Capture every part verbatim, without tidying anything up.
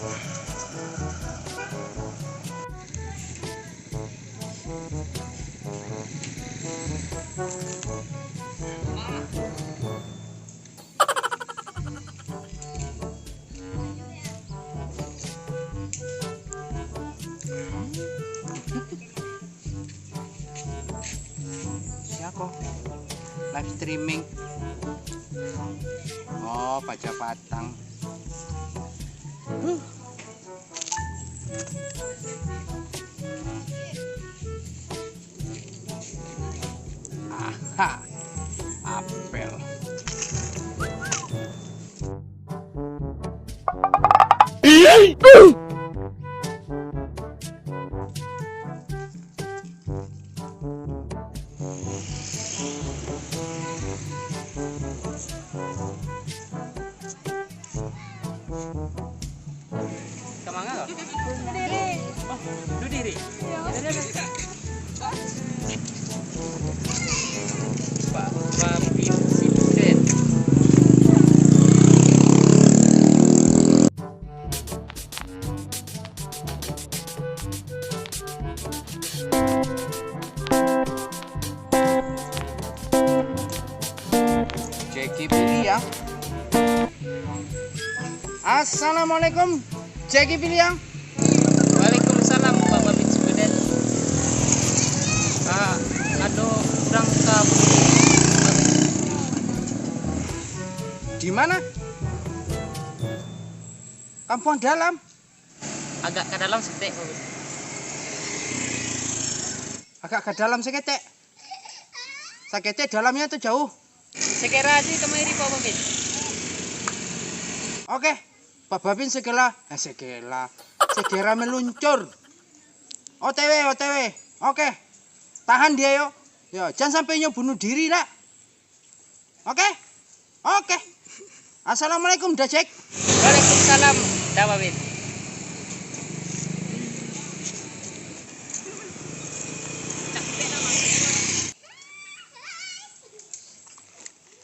Siapa? Live streaming. Oh, Paja Patang. Huh. Aha, apel. Ka manga ko? Duduak diri. Oh, duduak diri. Iyo. Duduak, duduak. Ba-, babin sinden. Jeki Piliang. Assalamualaikum, Jeki Piliang. Waalaikumsalam, Bapak Bin Sugeden. Ah, ado urang ka Di mana? Kampuang Dalam. Agak ka dalam saketek, Bapak Bin. Agak ka dalam saketek. Saketek dalamnyo tu jauah. Sagera se kamari, Pak Babin. Oke, Pak Babin segera, eh, segera, segera meluncur. O T W, O T W. Oke, tahan dia yo. Yo, jangan sampai nyo bunuh diri lah. Oke? Oke. Assalamualaikum, Da Jack. Waalaikumsalam, Da Babin.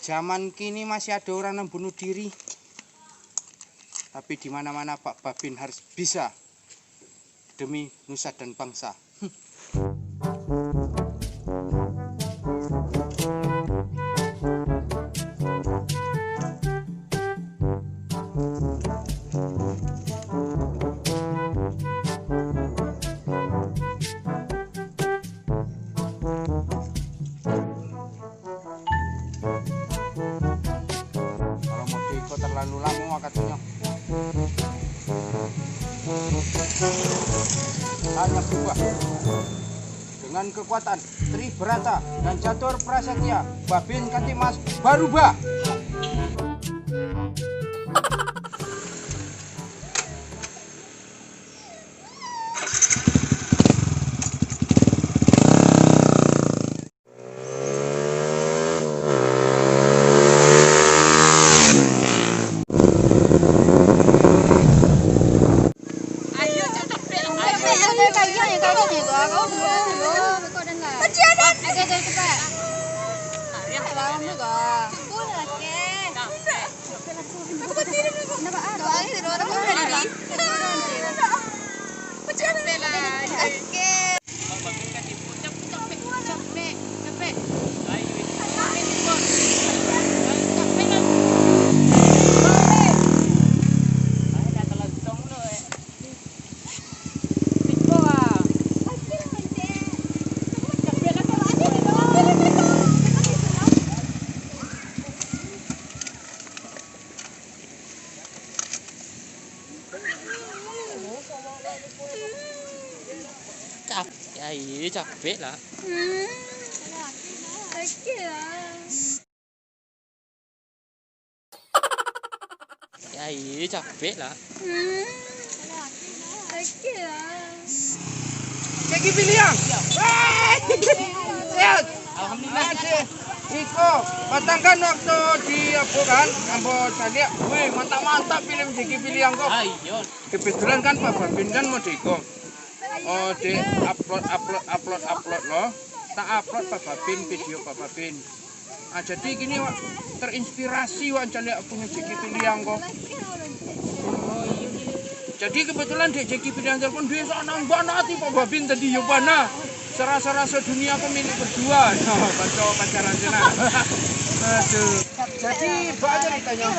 Zaman kini masih ada orang yang bunuh diri. Tapi di mana-mana Pak Babin harus bisa demi nusa dan bangsa. Kalau mode iko terlalu lamo wakatunyo. Hanya berubah dengan kekuatan Tri Brata dan Catur Prasetya, Babin Kantimas barubah. Capek, ai, capek lah. Ai, capek lah. Cagi Piliang. Weh! Sehat. Alhamdulillah. Iko, patang kan waktu di apo kan, ambo caliak, weh, mantap-mantap film Cagi Piliang ko. Ah, iyo. Kebetulan kan Pak Babin kan mode iko. Oh, di upload, upload, upload, upload lo. Tak upload Pak Babin, video Pak Babin. Ah, jadi gini, wak, terinspirasi wak caliak punyo Cagi Piliang ko. Oh, iyo. Jadi kebetulan Dek Jeki Pilihan Telepon, dia sanang banget nih Pak Babin tadi, yo bana. Serasa-rasa dunia ko milik berdua. Yo, baco pacaran senang. Aduh. Jadi, Pak aja ditanya.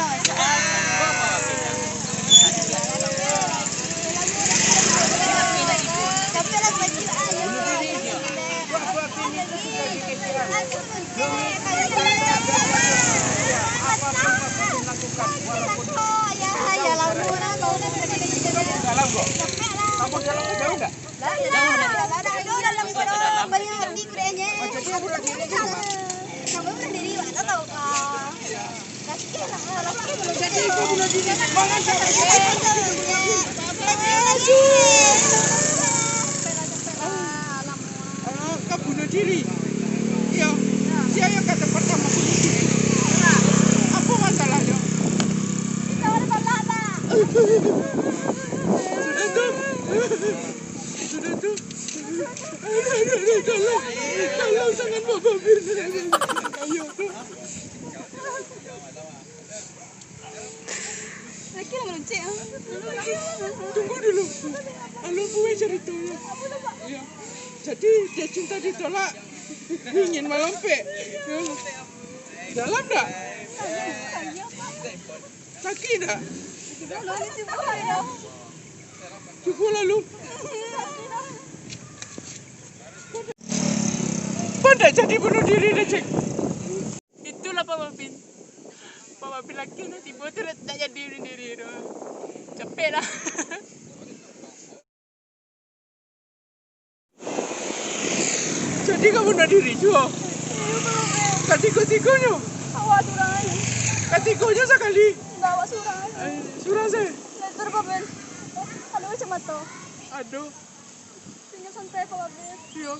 Ah, ka bunuh diri. Iyo. Sia nan kata partamo bunuh diri? Apo masalahnyo? Sudah tu. Sudah tu. Aduh, aduh, aduh, tolong. Tolong, jangan bawa mobil. Ayo. Laki lah maluncik, ah. Tunggu dulu. Alun buai caritonyo. Iyo. Jadi, dia cinta ditolak. Ingin malampek. Dalam dak? Sakik dak? Cubo lalu. Pandai jadi bunuh diri dah, Cik. Itulah Pak Babin. Pak Babin laki nak tibo tu dah tak jadi bunuh diri tu. Capek lah. Jadi ka bunuh diri juo? Iyo, Pak Babin. Katigo-tigonyo? Awak surang aja. Katigonyo sakali? Enggak, awak surang aja. Eh, surang se? Letter, Pak Babin. Ado kacamato. Ado. Senyum santai, Pak Babin. Iyo.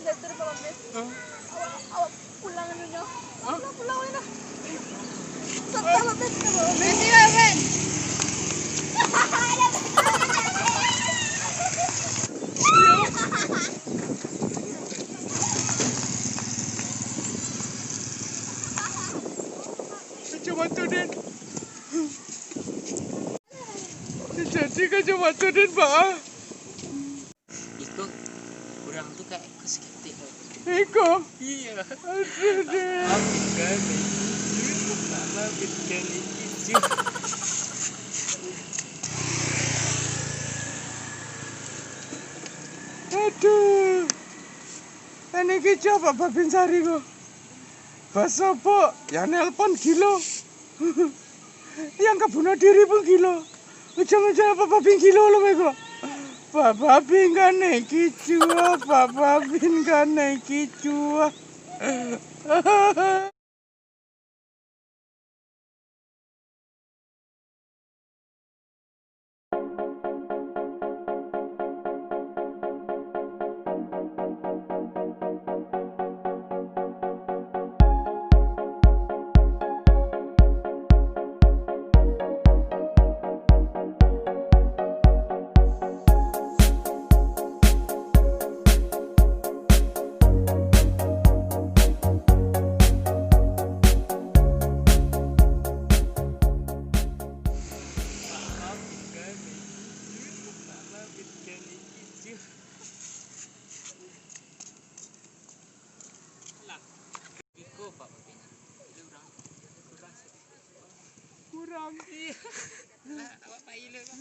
Letter, Pak Babin. Hah? Awak, awak pulang dulu nyo. Hah? Pulang, pulang, pulang. Santai, Pak Babin. Makasih, Pak Babin. Kacamato den. Jadi kacamato den, Pak. Iko kurang tu, Kak, iko saketek. Iko? Iyo. Aduh, den. Maafkan, Kak. Maafkan, Kak. Aduh. Ane kicau Pak Babin sari ko. Basopok, yang nelpon gilo. Yang ka bunuh diri pun gilo. Ujung-ujung Pak Babin gilo lo meko. Pak Babin kanai kicua, Pak Babin kanai kicua. Iko, Pak, Pak Pina. Ilo urang. Kurang. Kurang. Iyo. Lah, awak pai lo, Pak.